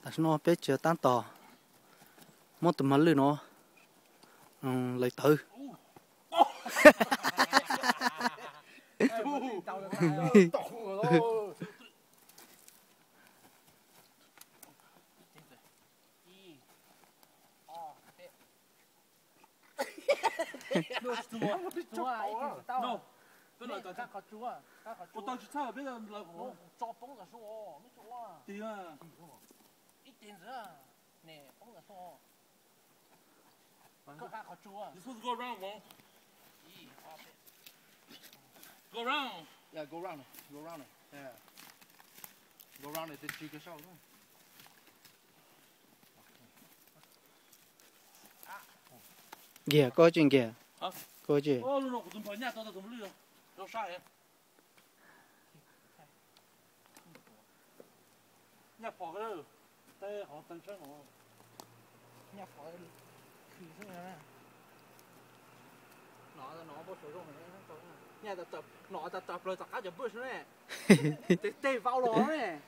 Tam sim no peb tseem tab tom muab tus mos lwj no lawv tawv. You're supposed to go around, Wong. Go around. Yeah, go around. Go around. Yeah. Go around này, từ trước cái sau thôi. Nkiag, koj tsis nkiag. Hả? Koj tsis. Ơ, lúc nào của tụi mình nhá, tao tao tụi mình lươn. Đâu sai hả? Nyaj phom tej qhov teev tsheb no. Nyaj phom khwv xwb na. No no npau suav zoo. Nyaj no tas plaws tom qab cov npawj xwb ne. Tej tej vau los ne.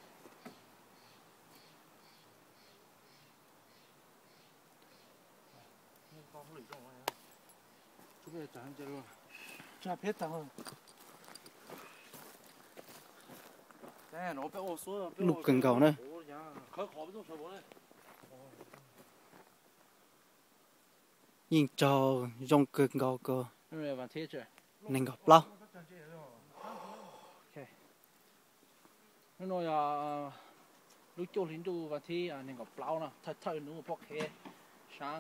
Lub kawg nkaus na. Yeej tsaug zoo kawg nkaus ko. Nees nkaum plaub. Hnub no yog lub cuaj hli ntuj vas thib nees nkaum plaub no, thawj thawj hnub pob qhe sab.